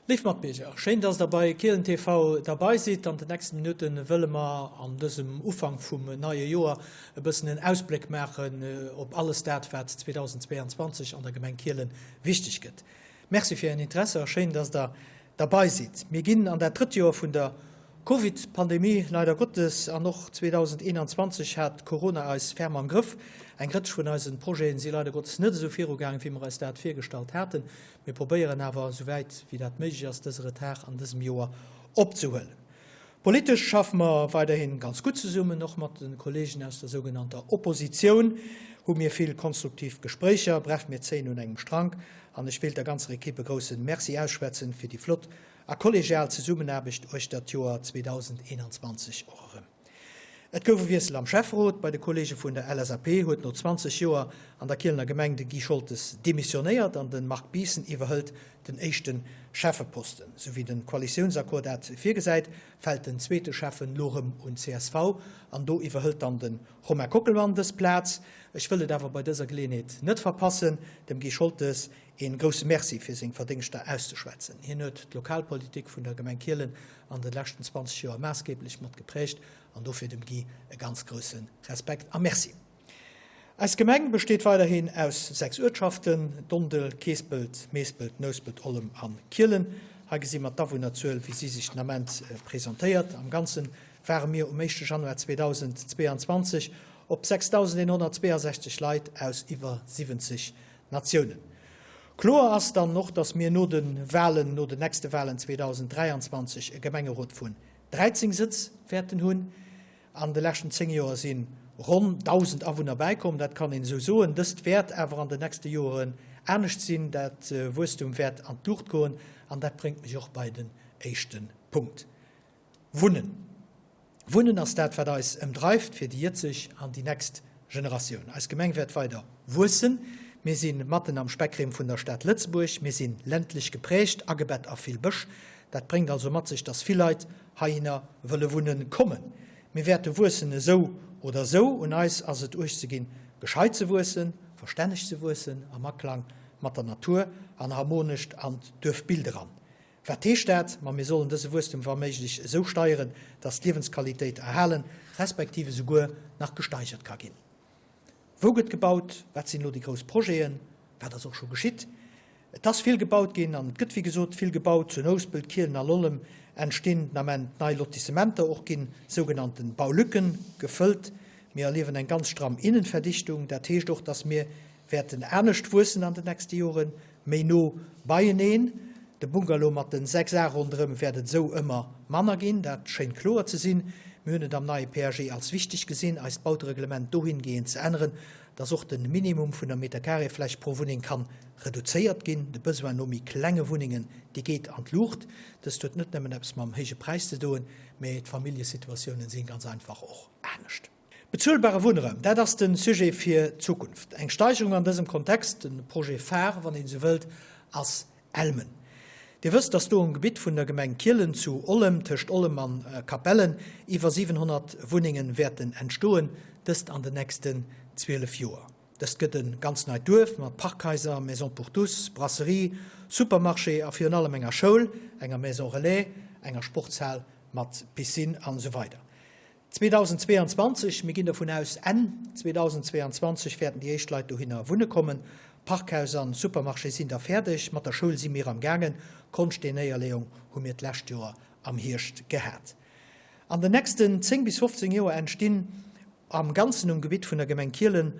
Léif Matbierger, schéin dass der bei Kielen TV derbei sidd. An den nächsten Minutten wëlle mer an dësem Ufank vum neie Joer e bëssen en Ausbléck maachen op alles dat wat 2022 an der Gemeng Kielen wichteg gëtt. Merci fir Ären Interesse a schéin dass der derbei sidd. Mir ginn an dat drëtt Joer vun der Covid-Pandemie, leider Gottes, an och 2021 hat Corona eis ferm am Grëff. Eng Rëtsch vun eisen Projeten si leider Gottes net esou virugaangen, wéi mer eis dat virgestallt haten. Mir probéieren awer, esouwäit wéi dat méiglech ass, dëse Retard an dësem Joer opzehuelen. Politesch schaffe mer weiderhi ganz gutt zesummen. Och mat de Kollegen aus der sougenannter Oppositioun hu mir vill konstruktiv Gespréicher. Bref, mir zéien un engem Strank an ech wéilt der ganzer Ekipp e grousse Merci ausschwätzen fir déi flott a kollegial Zesummenaarbecht uechter d'Joer 2021 och erëm. Et gouf e Wiessel am Schäfferot. Bei de Kolleege vun der LSAP huet no 20 Joer an der Kielener Gemeng de Guy Scholtes demissionéiert an de Marc Biissen iwwerhëlt den éischte Schäffeposten. Sou wéi de Koalitiounsaccord dat virgesäit, fält den zweete Schäffen lo rëm un csv an do iwwerhëlt dann de Romain Kockelmann dës Plaz. Ech wëll et awer bei dëser Geleeënheet net verpassen, dem Guy Scholtes een grousse Merci fir seng Verdéngschter auszeschwätzen. Hien huet d'Lokalpolitik vun der Gemeng Kielen an de leschten 20 Joer maassgeblech mat geprägt an dofir dem Guy e ganz grousse Respekt a Merci. Eis Gemeng besteet weiderhin aus 6 Uertschaften, Dondel, Keespelt, Meespelt, Nouspelt, Ollem an Kielen. Hei gesi mer d'Awunnerzuel wéi si sech den Ament presentéiert. Am Ganzen ware mir um éischte Januar 2022 op 6.162 Leit aus iwwer 70 Natiounen. Kloer ass dann och, datt mir no de Wahlen, no den nächste Wahlen 2023 e Gemengerot vun 13 Sëtz wäerten hunn. An de leschten 10 Joer si ronn 1.000 Awunner bäikomm, dat kann een esou soen. Dëst wäert awer an den nächste Joeren anescht sinn. Dat Wuesstum wäert an d'Luucht goen an dat bréngt mech och bei den éischte Punkt, Wunnen. Wunnen ass dat, wat eis ëmdreift fir déi jëtzeg an déi nächst Generatioun. Eis Gemeng wäert weider wuessen. Mir si matten am Speckrem vun der Stad Lëtzebuerg. Mir si ländlech geprägt, agebett a vill Bësch. Dat bréngt also mat sech, dass vill Leit heihinner wëlle wunne kommen. Mir wäerte wuessen, esou oder esou. Un eis ass et, Uecht ze ginn, gescheit ze wuessen, verstänneg ze wuessen, am Aklang mat der Natur an harmonescht an d'Duerfbild eran. Wat heescht dat? Ma mir sollen dëse Wuesstum wa méiglech esou steieren, dass d'Liewensqualitéit erhalen, respektiv esouguer nach gesteigert ka ginn. Wou gëtt gebaut? Wat sinn elo déi grouss Projeten? Wat ass och scho geschitt? Et ass vill gebaut ginn an et gëtt, wéi gesot, vill gebaut. Zu Nouspelt, Kielen a Lollem entstinn den Ament nei Lotissementer. Och ginn sougenannten Baulücken gefëllt. Mir erliewen eng ganz stramm Innenverdichtung. Dat heescht och, dass mir wäerten anescht wuessen an den nächste Joren. Méi no beieneen. De Bungalow mat den 6 Ar ronderëm wäert et esou ëmmer manner ginn, dat schéint kloer ze sinn. Mir hunn et am neie PAG als wichteg gesinn, eist Bautereglement dohingehend ze änneren, dass och de Minimum vun der Meterkareefläch pro Wunneng kann reduzéiert ginn. De Besoin no méi klenge Wunnengen, dee geet an d'Luucht. Dëst huet net nëmmen eppes mam héije Präis ze doen, mee d'Familljesituatiounen sinn ganz einfach och anescht. Bezuelbare Wunnraum, dat ass de Sujet fir d'Zukunft. Eng Steigerung an dësem Kontext, de Projet phare, wann een esou wëllt, ass Elmen. Dir wësst, dass do um Gebitt vun der Gemeng Kielen zu Ollem, tëscht Ollem an Capellen, iwwer 700 Wunnengen wäerten entstoen, dëst an den nächsten 12 Joer. Dëst gëtt e ganz neit Duerf mat Parkhaiser, Maison pour tous, Brasserie, Supermarché a virun allem enger Schoul, enger Maison relais, enger Sportshal mat Piscine an esou weider. 2022, mir ginn dovun aus, Enn 2022 wäerten déi éischt Leit dohinner wunne kommen. Parkhaus an Supermarché sinn da fäerdeg. Mat der Schoul si mir am gaangen. Grondsteenéierleeung hu mir d'lescht Joer am Hierscht gehat. An den nächsten 10 bis 15 Joer entstinn am Ganzen um Gebitt vun der Gemeng Kielen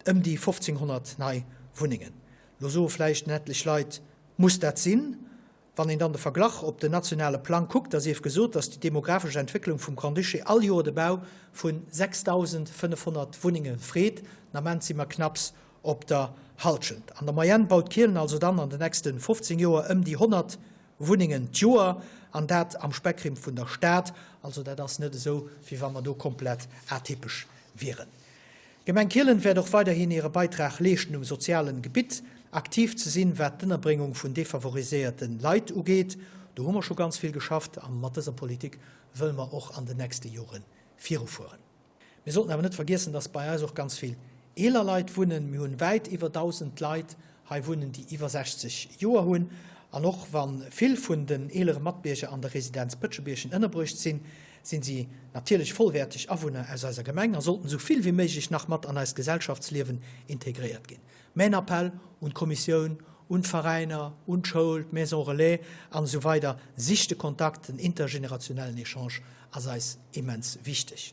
ëm déi 1.500 nei Wunnengen. Lo soe vläicht en etlech Leit, Muss dat sinn? Wann een dann de Verglach op den nationale Plang kuckt, da sief gesot, datt déi demografesch Entwécklung vum Grand-Duché all Joer de Bau vu 6.500 Wunnenge freet. Den Ament si mer knapps op der Hallschent. An der Moyenne baut Kielen also dann an den nächste 15 Joer ëm déi 100 Wunnengen d'Joer, an dat am Speckrimm vun der Stad. Also dat ass net esou, wéi wa mer do komplett atypesch wieren. D'Gemeng Kielen wäert och weiderhin hire Beitrag leeschten um sozialen Gebitt aktiv ze sinn, wat d'Ënnerbréngung vun defavoriséierten Leit ugeet. Do hu mer scho ganz vill geschafft a mat dëser Politik wëlle mer och an den nächste Jore virufueren. Mir sollten awer net vergiessen, dass bei eis och ganz vill eeler Leit wunnen. Mir hunn wäit iwwer 1.000 Leit hei wunnen, déi iwwer 60 Joer hunn. An och wa vill vun den eelere Matbierger an der Residenz Pëtschebierchen ënnerbruecht sinn, sinn si natierlech vollwäerteg Awunner aus eiser Gemeng a sollten esou vill wéi méiglech nach mat an eist Gesellschaftsliewen integréiert ginn. Mäin Appell un d'Kommissioun, un d'Veräiner, un d'Schoul, d'Maison Relais an esou weider, Sicht de Kontakt, den intergenerationellen Echange ass eis immens wichteg.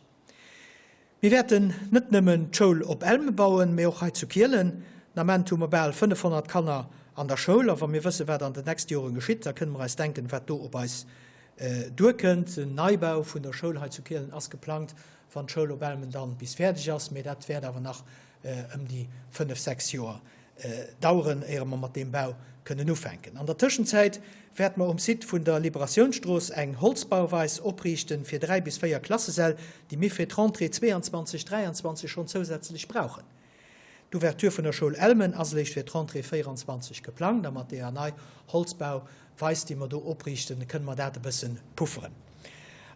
Mir wäerten net nëmmen d'Schoul op Elme bauen, mee och hei zu Kielen. Den Ament hu mer bal 500 Kanner an der Schoul a wa mir wëssen, wat an den nächste Joren geschitt, da kënne mer eis denken, wat do op eis duerkënnt. En Neibau vun der Schoul hei zu Kielen ass geplangt, wann d'Schoul op Elmen dann bis fäerdeg ass, mee dat wäert awer nach ëm déi 5, 6 Joer daueren, éiere mer mat deem Bau kënnen ufänken. An der Tëschenzäit wäerte mer um Site vun der Liberatiounsstrooss eng Holzbauweis opriichten, fir 3 bis 4 Klassesäll, déi mir fir d'Rentrée 22, 23 schonn zousätzlech brauchen. D'Ouverture vun der Schoul Elmen ass eréischt fir d'Rentrée 24 geplangt a mat deeër nei Holzbauweis, déi mer do opriichten, kënne mer dat e bësse pufferen.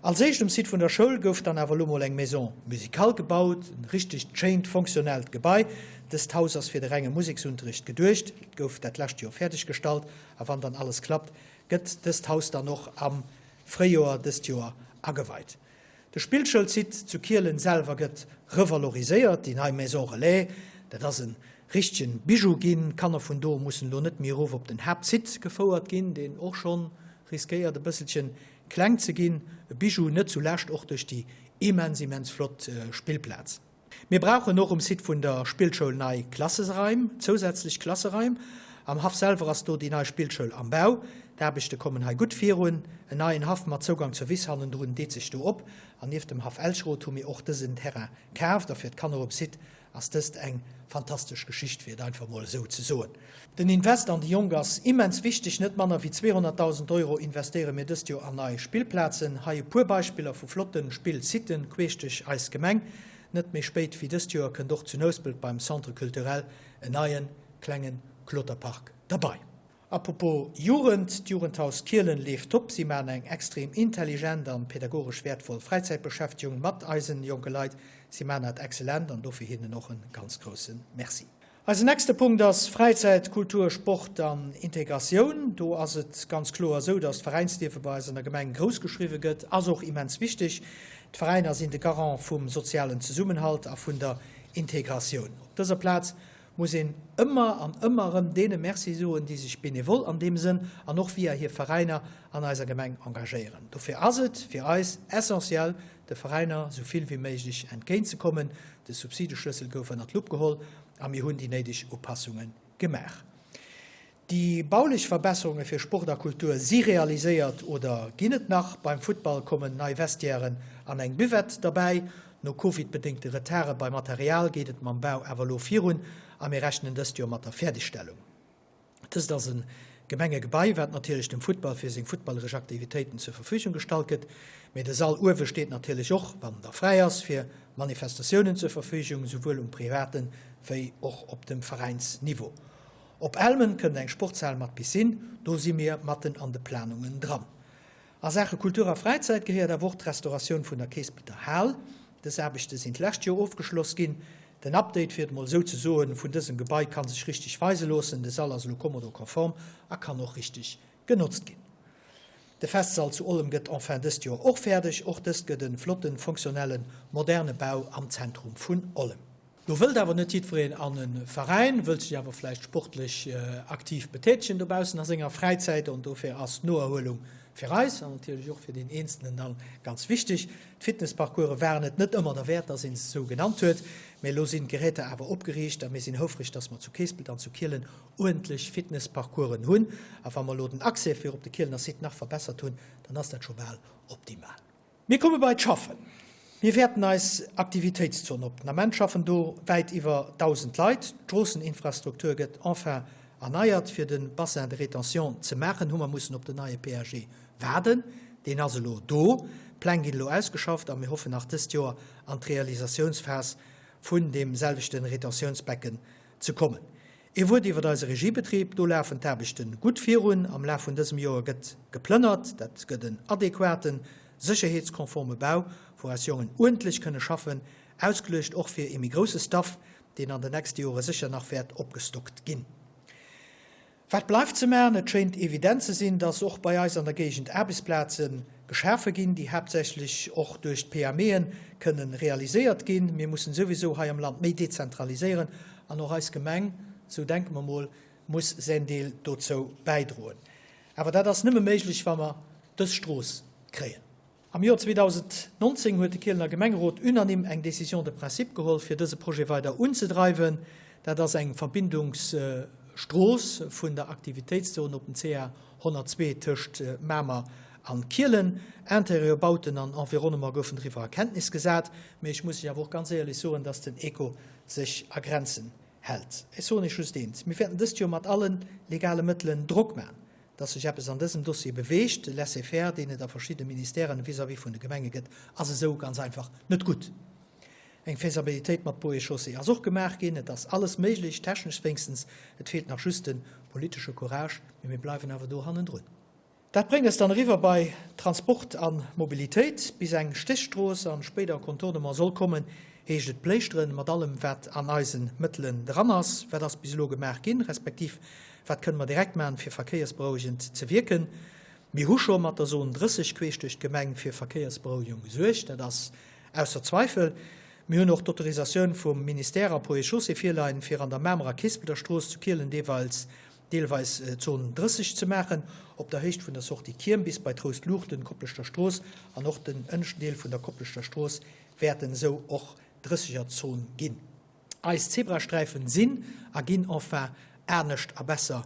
Als éischt um Site vun der Schoul gouf dann awer elo mol eng Maison musicale gebaut, en richtegt schéint fonctionnellt Gebai. Dëst Haus ass fir de renge Museksunterricht geduecht, et gouf dat lescht Joer fäerdeg gestallt a wann dann alles klappt, gëtt dëst Haus dann och am Fréijoer dëst Joer ageweit. De Spillschoulsite zu Kielen selwer gëtt revaloriséiert, déi nei Maison Relais, dat ass e richtegen Bijou ginn. D'Kanner vun do mussen elo net méi erof op den Haaptsite gefouert ginn, deen och schonn riskéiert e bësselchen kleng ze ginn. E Bijou net zulescht och duerch déi immens, immens flott Spillplaz. Mir brauchen och um Site vun der Spillschoul nei Klasseraim, zousätzlech Klasseraim. Am Haff selwer ass do déi nei Spillschoul am Bau. D'Aarbechte kommen hei gutt virun. En neien Haff mat Zougang zur Wiss hannendrun deet sech do op. An nieft dem Haff Elcheroth hu mir och dësen Terrain kaaft. A fir d'Kanner um Site ass dëst eng fantastesch Geschicht, fir et einfach mol esou ze soen. Den Invest an déi Jonk ass immens wichteg. Net manner wéi 200.000 Euro investéiere mir dëst Joer an nei Spillplazen. Hei e puer Beispiller vu flotte Spillsiten queesch duerch eis Gemeng. Net méi spéit wéi dëst Joer kënnt och zu Nouspelt beim Centre Culturel en neie klenge Kloterpark derbei. Apropos Jugend, D'Jugendhaus Kielen leeft top. Si maachen eng extrem intelligent an pädagogesch wäertvoll Fräizäitbeschäftegung mat eisen jonke Leit. Si maachen dat excellent an dofir hinnen och en ganz grousse Merci. Eisen nächste Punkt ass Fräizäit, Kultur, Sport an Integratioun. Do ass et ganz kloer esou, dass d'Veräinsliewe bei eis an der Gemeng grouss geschriwwe gëtt. Ass och immens wichteg. D'Veräiner sinn de Garant vum sozialen Zesummenhalt a vun der Integratioun. Op dëser Plaz muss een ëmmer an ëmmer erëm deene Merci soen, déi sech benevol an deem Sënn an och via hir Veräiner an eiser Gemeng engagéieren. Dofir ass et fir eis essentiell, de Veräiner esou vill wéi méiglech entgéintzekommen. De Subsideschlëssel gouf ënnert d'Lupp geholl a mir hunn déi néideg Upassunge gemaach. Déi baulech Verbesserunge fir Sport a Kultur si realiséiert oder ginn et nach. Beim Futtball kommen nei Vestiairen an eng Buvette derbäi. No Covid-bedéngte Retarde beim Material geet et mam Bau awer elo virun a mir rechnen dëst Joer mat der Fäerdegstellung. Dëst ass e Gemengegebai, wat natierlech dem Futtball fir seng futtballeresch Aktivitéiten zur Verfügung gestallt gëtt. Mee de Sall uewe steet natierlech och, wann en da fräi ass, fir Manifestatiounen zur Verfügung, souwuel um private wéi och op dem Veräinsniveau. Op Elmen kënnt eng Sportshal mat Piscine, do si mir matten an de Planungen dran. A Saache Kultur a Fräizäit gehéiert awer och d'Restauratioun vun der Keespelter Hal. Dës Aarbechte sinn d'lescht Joer ofgeschloss ginn. Den Update, fir et mol esou ze soen, vun dësem Gebai ka sech richteg weise loossen. De Sall ass elo kommodo-konform a kann och richteg genotzt ginn. De Festsall zu Ollem gëtt en fin dëst Joer och fäerdeg. Och dëst gëtt e flotten, fonctionnellen, moderne Bau am Zentrum vun Ollem. Lo wëllt awer net jiddwereen an e Veräin, wëllt sech awer vläicht sportlech aktiv betätegen dobaussen a senger Fräizäit an dofir ass d'Noerhuelung fir eis an natierlech och fir deen Eenzelnen dann ganz wichteg. D'Fitnessparcourse waren et net ëmmer derwäert, dass een se esou genannt huet, mee elo sinn d'Geräter awer opgeriicht a mir sinn houfreg, dass mer zu Keespelt an zu Kielen uerdentlech Fitnessparcoursen hunn a wa mer elo den Accès fir op de Kielener Site nach verbessert hunn, dann ass dat scho bal optimal. Mir komme bei d'Schaffen. Mir wäerten eis Aktivitéitszon op. Den Ament schaffen do wäit iwwer 1.000 Leit. D'Stroosseninfrastruktur gëtt enfin erneiert. Fir de Bassin de rétention ze maachen, hu mer mussen op den neie PAG waarden. Deen ass elo do. D'Pläng ginn elo ausgeschafft a mir hoffen nach dëst Joer an d'Realisatiounsphas vun deem selwechte Retentiounsbecken ze kommen. Ee Wuert iwwert eise Regiebetrib, Do lafen d'Aarbechte gutt virun. Am Laf vun dësem Joer gëtt geplënnert. Dat gëtt en adequaten, sécherheetskonforme Bau, wou eis Jongen uerdentlech kënne schaffen, ausgeluecht och fir ee méi grousse Staff, deen an den nächste Jore sécher nach wäert opgestockt ginn. Wat bleift ze maachen? Et schéint evident ze sinn, dass och bei eis an der Géigend Aarbechtsplaze geschafe ginn, déi haaptsächlech och duerch d'PMEen kënnen realiséiert ginn. Mir mussen souwisou hei am Land méi dezentraliséieren an och eis Gemeng, sou denke mer mol, muss säin Deel dozou bäidroen. Awer dat ass nëmme méiglech, wa mer dës Strooss kréien. Am Joer 2019 huet de Kielener Gemengerot unanime eng Décision de principe geholl, fir dëse Projet weider unzedreiwen. Dat ass eng Verbindungsstrooss vun der Aktivitéitszon op den CA 102 tëscht Mamer an Kielen. Interieur, Bauten an Environnement goufen driwwer a Kenntnis gesat. Mee ech muss lech awer och ganz éierlech soen, dass den Eco sech a Grenzen hält. Ech soen Iech just eent, Mir wäerten dëst Joer mat alle legale Mëttelen Drock maachen, dass sech eppes an dësem Dossier beweegt. De Laissez-faire, deen et a verschiddene Ministèren vis-à-vis vun de Gemenge gëtt, ass esou ganz einfach net gutt. Eng Faisabilitéit mat Ponts et Chaussées ass och gemaach ginn. Et ass alles méiglech, technesch wéinstens. Et feelt nach just de politesche Courage, mee mir bleiwen awer do hannendrun. Dat bréngt eis dann eriwwer bei Transport a Mobilitéit. Bis eng Stéchstrooss an spéider e Contournement soll kommen, heescht et pléischteren mat allem wat an eisen Mëttelen dran ass. Wat ass bis elo gemaach ginn, respektiv wat kënne mer direkt maachen, fir verkéiersberouegend ze wierken? Mir hu scho mat der Zone 30 queesch duerch d'Gemeng fir Verkéiersberouegung gesuergt, dat ass ausser Zweifel. Mir hunn och d'Autorisatioun vum Ministère a Ponts et Chaussées virleien, fir an der Mamer a Keespelter Strooss zu Kielen deeweils deelweis d'Zon 30 ze maachen, op der Héicht vun der Sortie Kierm bis bei d'Rout Luuchten, Kopleschter Strooss, an och den ënneschten Deel vun der Kopleschter Strooss wäerten esou och Drëssegerzon ginn. Eis Zebrasträifen sinn a ginn enfin anescht a besser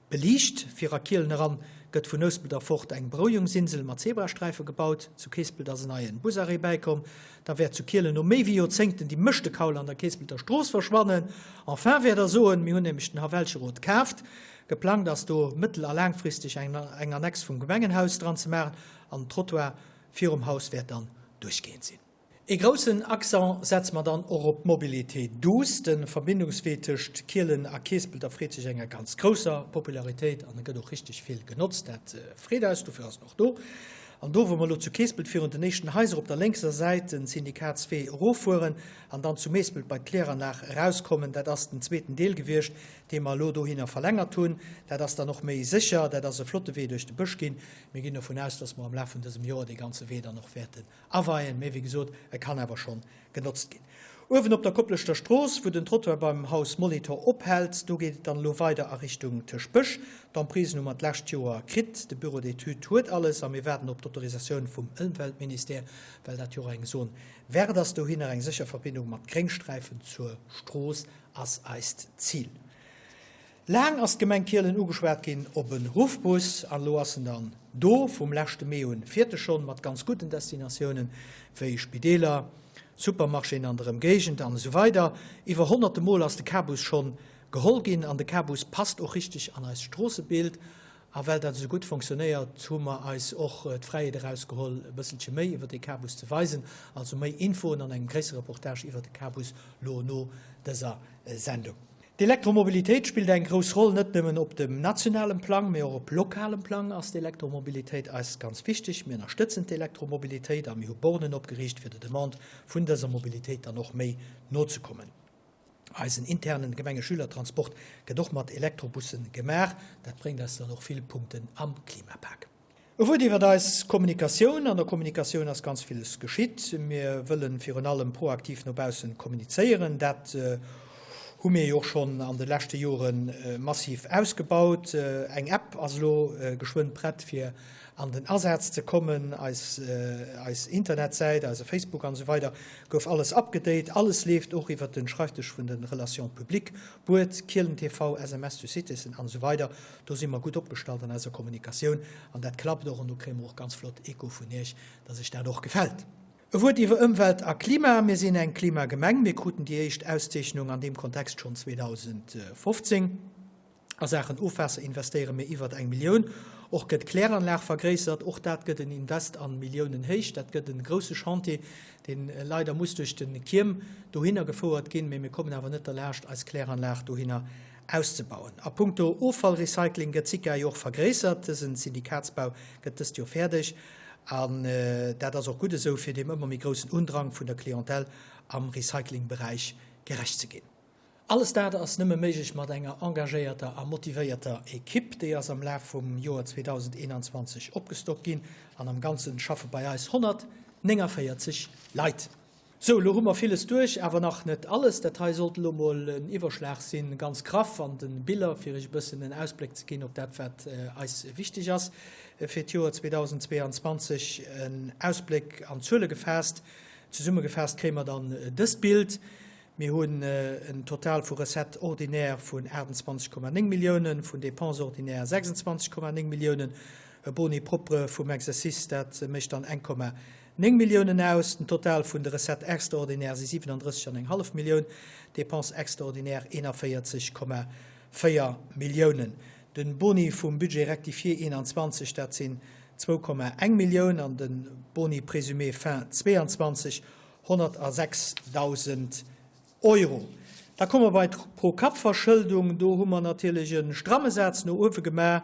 beliicht. Fir a Kielen eran gëtt vun Nouspelt erfort eng Berouegungsinsel mat Zebrasträife gebaut. Zu Keespelt ass en neien Busarrêt bäikomm. Da wäert zu Kielen no méi wéi Joerzéngten déi Mëschtekaul an der Keespelter Strooss verschwannen. Enfin, wäert Der soen, mir hunn nämlech den Havelcherot kaaft. Geplangt ass do mëttel a laangfristeg eng Annex vum Gemengenhaus dran ze maachen an den Trottoir virum Haus wäert dann duerchgehend sinn. Ee groussen Accent setze mer dann och op d'Mobilité douce. De Verbindungswee tëscht Kielen a Keespelt erfreet sech enger ganz grousser Popularitéit an e gëtt och richteg vill genotzt. Dat freet eis, dofir ass en och do. An do, wou mer elo zu Keespelt virun den éischten Haiser op der lénkser Säit den Syndikatswee eroffueren an dann zu Meespelt bei d'Kläranlag erauskommen, dat ass den zweeten Deel gewiescht, dee mer elo dohinner verlängert hunn. Dat ass dann och méi sécher. Dat ass e flotte Wee duerch de Bësch ginn. Mir ginn dovun aus, dass mer am Laf vun dësem Joer dee ganze Wee dann och wäerten Aweien, mee wéi gesot, e kann awer schonn genotzt ginn. Uewen op der Kopleschter Strooss, wou den Trottoir beim Haus Molitor ophält, do geet et dann elo weider a Richtung Tëschbësch. D'Emprisen hu mer d'lescht Joer kritt, de Bureau d'études huet alles a mir waarden op d'Autorisatioun vum Ëmweltministère, well dat jo och eng Zone verte ass dohinner. Eng sécher Verbindung mat Gréngsträifen zur Strooss ass eist Zil. Laang ass d'Gemeng Kielen ugeschwat ginn op en Ruffbus an elo ass en dann do. Vum leschte Mee un fiert e schonn, mat ganz gudden Destinatiounen wéi Spideeler, Supermarchéen an der Ëmgéigend an esou weider. Iwwer honnerte Mol ass de Cabus schonn geholl ginn an de Cabus passt och richteg an eist Stroossebild. A well dat esou gutt fonctionnéiert, hu mer eis och d'Fräiheet erausgeholl, e bësselche méi iwwer dee Cabus ze weisen. Also méi Infoen an engem gréissere Reportage iwwer de Cabus lo no dëser Sendung. D'Elektromobilitéit spillt eng grouss Roll, net nëmmen op dem nationalem Plang, mee och op lokalem Plang ass d'Elektromobilitéit eis ganz wichteg. Mir ënnerstëtzen d'Elektromobilitéit a mir hu Bornen opgeriicht, fir der Demande vun dëser Mobilitéit dann och méi nozekommen. Eisen internen Gemengeschülertransport gëtt och mat Elektrobussen gemaach. Dat bréngt eis dann och vill Punkten am Klimapak. E Wuert iwwert eis Kommunikatioun. An der Kommunikatioun ass ganz villes geschitt. Mir wëllen virun allem proaktiv no baussen kommunizéieren. Dat hu mir jo och schonn an de leschte Jore massiv ausgebaut. Eng App ass elo geschwënn prett fir an den Asaz ze kommen. Eis eis Internetsäit, eise Facebook an esou weider gouf alles upgedate. Alles leeft och iwwert de Schreifdësch vun de Relations publiques, Buet, Kielen TV, SMS to Citizen an esou weider. Do si mer gutt opgestallt an eiser Kommunikatioun an dat klappt och an do kréie mer och ganz flott Echo vun Iech, dass Iech dat och gefält. E Wuert iwwer Ëmwelt a Klima. Mir sinn eng Klimagemeng. Mir kruten déi éischt Auszeechnung an deem Kontext schonn 2015. A Saachen Ofwaasser investéiere mir iwwert eng Millioun. Och gëtt d'Kläranlag vergréissert. Och dat gëtt en Invest an Milliounenhéicht. Dat gëtt e grousse Chantier, dee leider muss duerch de Kierm dohinner gefouert ginn. Mee mir kommen awer net derlaascht, eis Kläranlag dohinner auszebauen. A punkto Offallrecycling gëtt d'SICA jo och vergréissert. Dësen Syndikatsbau gëtt dëst Joer fäerdeg an dat ass och gutt esou, fir deem ëmmer méi groussen Undrang vun der Clientèle am Recyclingberäich gerecht ze ginn. Alles dat ass nëmme méiglech mat enger engagéierter a motivéierter Ekipp. Déi ass am Laf vum Joer 2021 opgestockt ginn an am Ganze schaffe bei eis 149 Leit. Sou, elo hu mer villes duerch, awer nach net alles. Dat hei sollt elo mol en Iwwerschlag sinn, ganz graff an de Biller, fir iech e bëssen en Ausbléck ze ginn op dat, wat eis wichteg ass fir d'Joer 2022. En Ausbléck an Zuele gefaasst. Zesummegefaasst kréie mer dann dëst Bild. Mir hunn en Total vu Recettes ordinaires vun 28,9 Milliounen, vun Dépenses ordinaires 26,9 Milliounen, e Boni propre vum Exercice, dat mécht dann 1,9 Milliounen aus. Den Total vun de Recettes extraordinaires si 37 an eng hallef Millioun, Dépenses extraordinaires 41,4 Milliounen. De Boni vum Budget rectifié 21, dat sinn 2,1 Millioun an de Boni présumé fin 22 106.000 Euro. Da komme mer bei d'Pro-Kapp-Verschëldung. Do hu mer natierlech e stramme Saz no uewe gemaach.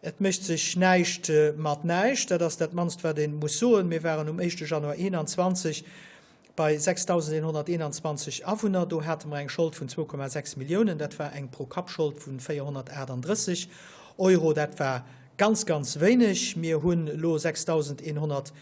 Et mécht sech näischt mat näischt. Dat ass dat mannst, wat ee muss soen. Mir waren um éischte Januar 21 bei 6.121 Awunner. Do hate mer eng Schold vun 2,6 Milliounen. Dat war eng Pro-Kapp-Schold vu 438 Euro. Dat war ganz, ganz wéineg. Mir hunn elo 6.100.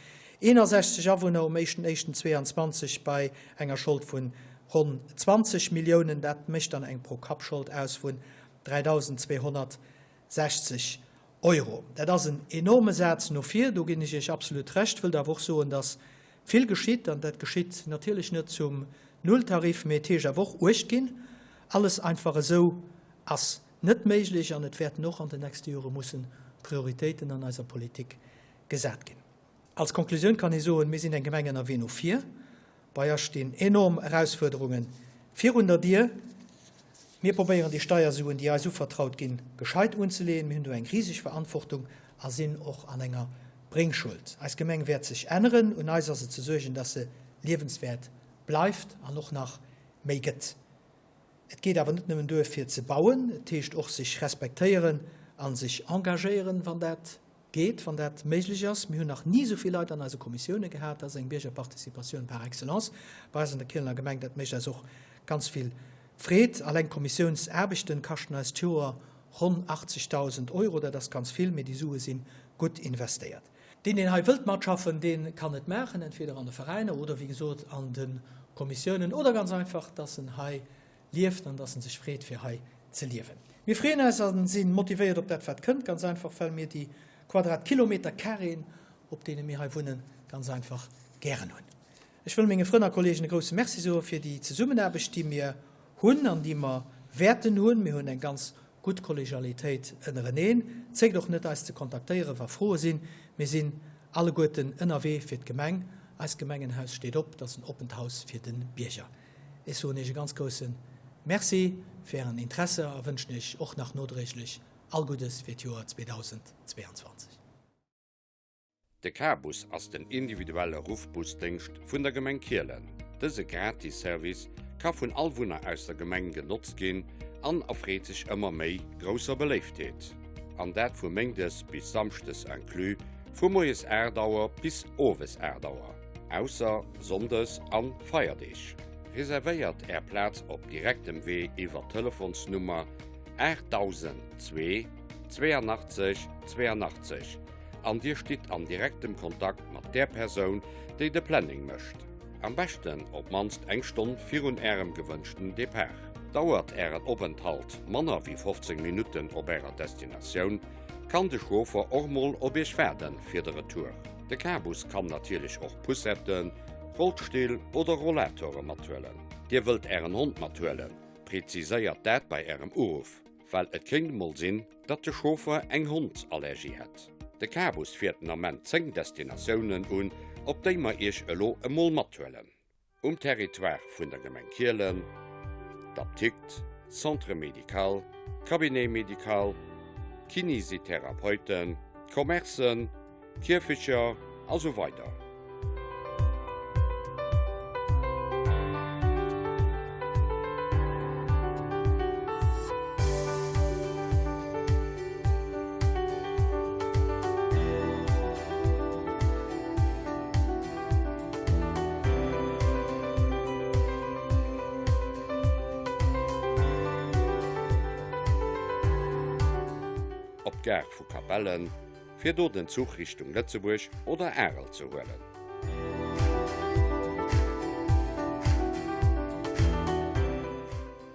61 Awunner um éischten éischten 22 bei enger Schold vun ronn 20 Milliounen. Dat mécht dann eng Pro-Kapp-Schold aus vun 3.260 Euro. Dat ass en enorme Saz no vir, do ginn ech Iech absolut Recht, wëllt awer och soen, dass vill geschitt. An dat geschitt natierlech net zum Nulltarif, mee et heescht awer och Uecht ginn. Alles einfach esou ass net méiglech an et wäerten och an den nächste Jore mussen Prioritéiten an eiser Politik gesat ginn. Als Konklusioun kann ee soen, mir sinn eng Gemeng ënnerwee no vir. Bei eis stinn enorm Erausfuerderunge virun der Dier. Mir probéieren déi Steiersuen, déi eis uvertraut ginn, gescheit unzeleeën. Mir hunn do eng riseg Verantwortung a sinn och an enger Bringschuld. Eis Gemeng wäert sech änneren. Un eis ass et ze suergen, dass se liewenswäert bleift an och nach méi gëtt. Et geet awer net nëmmen duer fir ze bauen, et heescht och sech respektéieren a sech engagéieren, wann dat geet, wann dat méiglech ass. Mir hunn nach ni esou vill Leit an eise Kommissioune gehat. Dat ass eng Biergerparticipatioun par excellence bei eis an der Kielener Gemeng. Dat mécht eis och ganz vill Freed. Alleng d'Kommissiounsaarbechten kaschten eis d'Joer ronn 80.000 Euro. Dat ass ganz vill, mee déi Sue si gutt investéiert. Deen, deen hei wëllt matschaffen, dee kann et maachen, entweder an de Veräiner oder, wéi gesot, an de Kommissiounen oder ganz einfach, dass en hei lieft an dass en sech freet, fir hei ze liewen. Mir freeën eis a si motivéiert op dat, wat kënnt, ganz einfach, well mir déi Quadratkilometer Carréen, op deene mir hei wunnen, ganz einfach gären hunn. Ech wëll menge Frënn a Kollegen e grousse Merci soe fir déi Zesummenaarbecht, déi mir hunn an déi mer wäerten hunn. Mir hunn eng ganz gutt Kollegialitéit ënnereneen. Zéckt och net, eis ze kontaktéieren, wa Froe sinn. Mir sinn alleguerten ënnerwee fir d'Gemeng. Eist Gemengenhaus steet op, et ass en oppent Haus fir de Bierger. Ech soen Iech e ganz grousse Merci fir Ären Interesse a wënschen Iech och nach nodréiglech all Guddes fir d'Joer 2022. De K-Bus ass den individuelle Ruffbusdéngscht vun der Gemeng Kielen. Dëse gratis Service ka vun all Wunner aus der Gemeng genotzt ginn an erfreet sech ëmmer méi grousser Beléiftheet. An dat vu méindes bis samschdes inclus, vu moies 8 Auer bis owes 8 Auer, ausser sonndes an Feierdeeg. Reservéiert Är Plaz op direktem Wee iwwer d'Telefonsnummer 8002 82 82 an Dir stitt an direktem Kontakt mat där Persoun, déi de Planning mécht. Am beschten op d'mannst eng Stonn virun Ärem gewënschten Depart. Dauert Ären Openthalt manner wéi 15 Minutten op Ärer Destinatioun, kann de Chauffer och mol op Iech waarden fir de Retour. De K-Bus kann natierlech och Poussetten, Rollstill oder Rollatore mathuelen. Dir wëllt Ären Hond mathuelen? Präziséiert dat bei Ärem Uruff, well et kéint emol sinn, datt de Chauffer eng Hondsallergie hätt. De K-Bus fiert den Ament 10 Destinatiounen un, op déi mer Iech elo emol mathuelen. Um Territoire vun der Gemeng Kielen, d'Aptikt, Centre médical, Cabinet médical, Kinisitherapeuten, d'Commercen, Kierfecher a sou weider. d'Gare vu Capellen, fir do den Zuch Richtung Lëtzebuerg oder Arel ze huelen.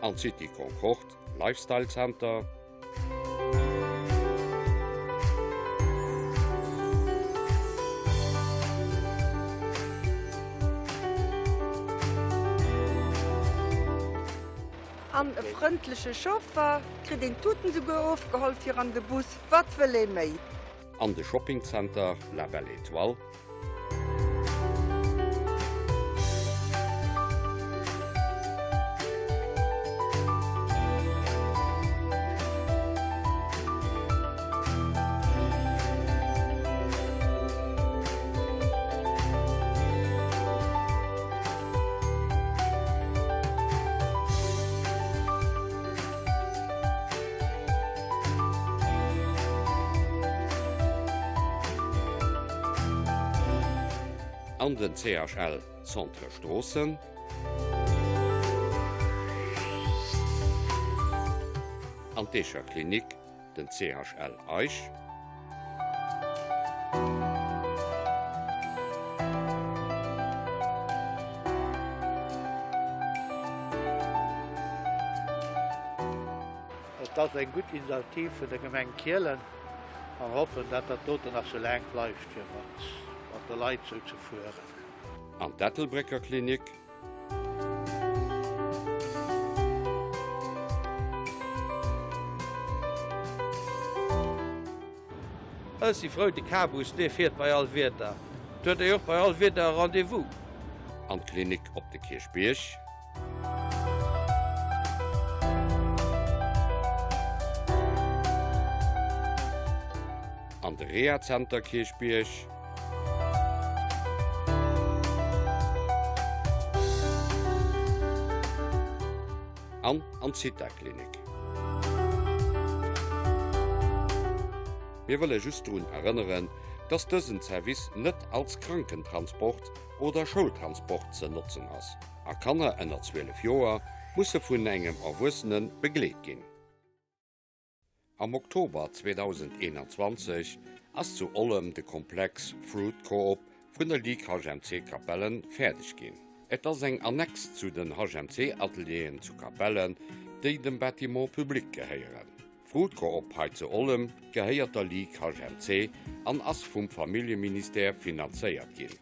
An d'City Concorde Lifestyle Center. An e frëndleche Chauffer, kritt een d'Tuten souguer ofgeholl fir an de Bus, wat wëll ee méi? An de Shoppingcenter La Belle Étoile. An den CHL Centre Stroossen. An d'Eecher Klinik, den CHL Eich. Et ass eng gutt Initiativ vun der Gemeng Kielen a mer hoffen, dat dat doten nach sou laang bleift, fir mat de Leit sou ze fueren. An d'Ettelbrécker Klinik. Ech si frou, de Cabus dee fiert bei all Wieder. Et huet ee jo och bei all Wieder e Rendez-vous. An d'Klinik op de Kierchbierg. An de Rehazenter Kierchbierg. An an d'Zitha-Klinik. Mir wëlle just drun erënneren, dass dësen Service net als Krankentransport oder Schoultransport ze notzen ass a Kanner ënner 12 Joer musse vun engem Erwuessene begleet ginn. Am Oktober 2021 ass zu Ollem de Komplex Fruit Coop vun der Ligue HMC Capellen fäerdeg ginn. Et ass eng Annex zu den HMC Atelieren zu Capellen, déi dem Bâtiment public gehéieren. D'Fruit Coop hei zu Ollem gehéiert der Ligue HMC an ass vum Familljeministère finanzéiert ginn.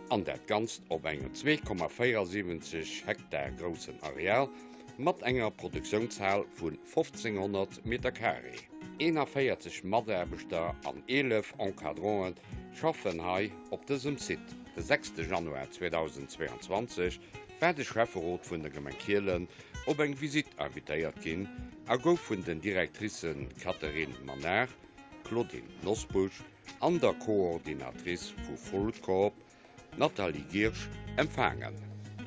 An dat Ganzt op engem 2,74 Hektar groussen Areal mat enger Produktiounshal vu 1.500 Meter Carré. 41 Mataarbechter an 11 Encadranten schaffen hei op dësem Site. De 6 Januar 2022 war de Schäfferot vun der Gemeng Kielen op eng Visitt invitéiert ginn a gouf vun den Directricen Catherine Manard, Claudine Nosbusch an der Coordinatrice vu Fruitcoop, D'Nathalie Girsch empfaangen.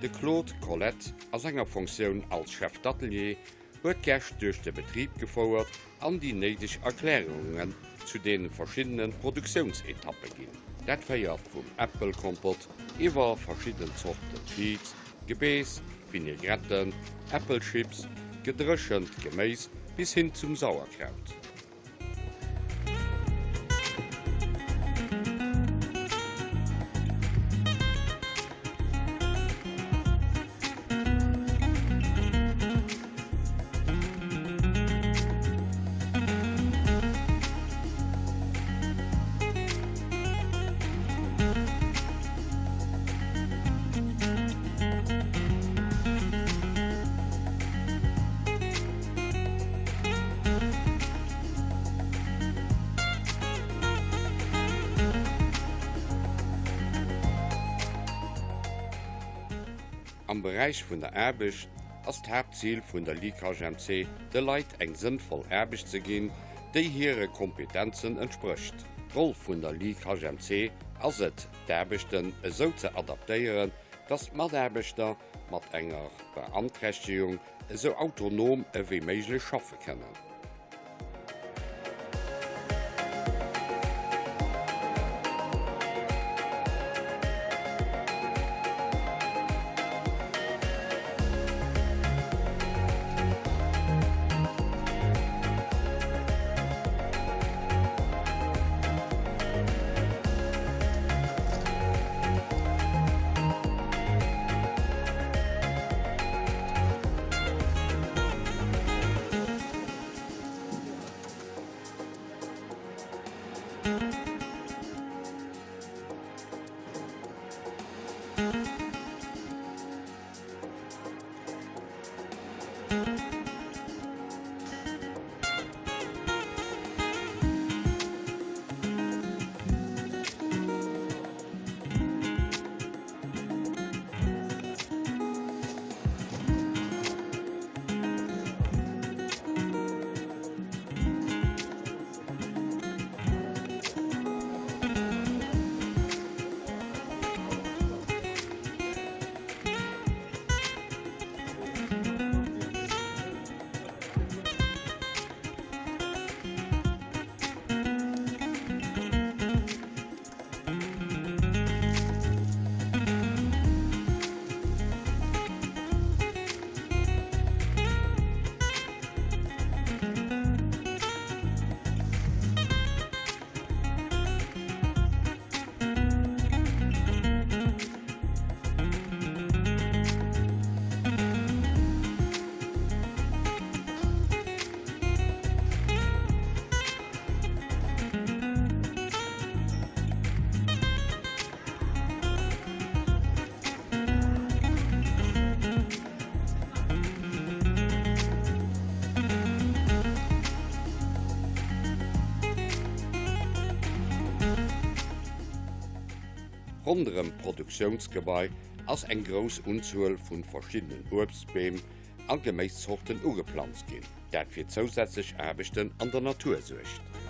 De Claude Colette a senger Fonctioun als Chef d'Atelier huet d'Gäscht duerch de Betrib gefouert an déi néideg Erklärungen zu de verschiddene Produktiounsetappe ginn. Dat féiert vum Äppelkompott iwwer verschidden Zorten Viz, Gebeess, Vinaigretten, Äppelchips, gedréchent Geméis bis hin zum Sauerkraut. Am Beräich vun der Aarbecht ass d'Haaptzil vun der Ligue HMC, de Leit eng sënnvoll Aarbecht ze ginn, déi hire Kompetenzen entsprécht. D'Roll vun der Ligue HMC ass et, d'Aarbechten esou ze adaptéieren, dass d'Mataarbechter mat enger Beanträchtegung esou autonom ewéi méiglech schaffe kënnen. Ronderëm d'Produktiounsgebai ass eng grouss Unzuel vu verschiddenen Uebstbeem a Geméiszorten ugeplanzt ginn, dat fir zousätzlech Aarbechten an der Natur suergt.